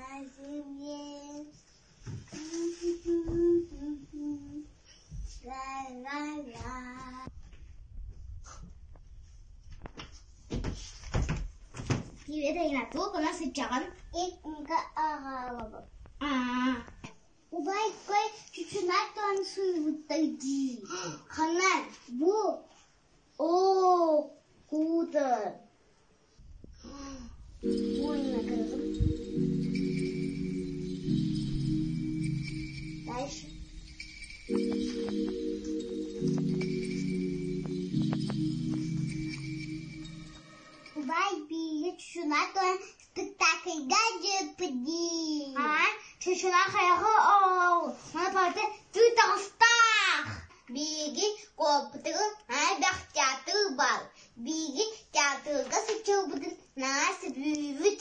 На земле. Ла-ла-ла. Привет, Алина, туох гына сылдьаҕын? Иккэ аҕалабын. Аа. Убайкой чучуна танцуют дии. Ханна бу Оо, куутар. Больно кырдым. Дальше. Убай биири чучуна туан спектакльга дьыппыдии. Аа, чучуна хайаҕы оол, маны барыта тыы таҕыстаах. Биһиги куоппутугун элбэх театр баар. Биһиги театрга сылдьарбытын наһаа сөбүлүүбүт.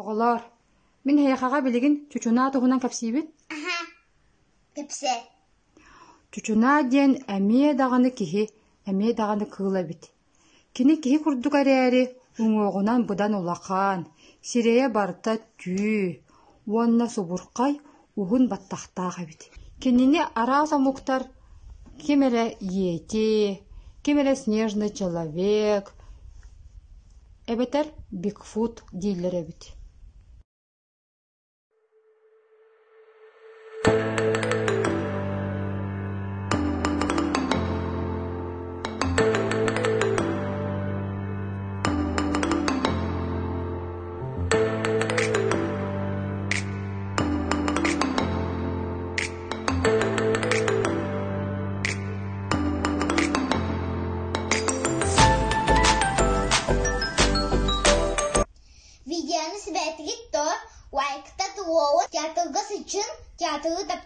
Оҕолоор, мин эһиэхэҕэ билигин чучунаа туһунан кэпсиибин. Аха, кэпсээ. Чучунаа диэн эмиэ даҕаны киһи, эмиэ даҕаны кыыл эбит. Кини киһи курдук эрээри, уҥуоҕунан быдан улахан, сирэйэ барыта түү уонна субурхай уһун баттахтаах эбит. Кинини араас омуктар ким эрэ Йети, ким эрэ Снежный человек эбэтэр Бигфут дииллэр эбит. Видеоны сибээтигит то, лайкта туоуа, театрга сычын, театры таптыыр.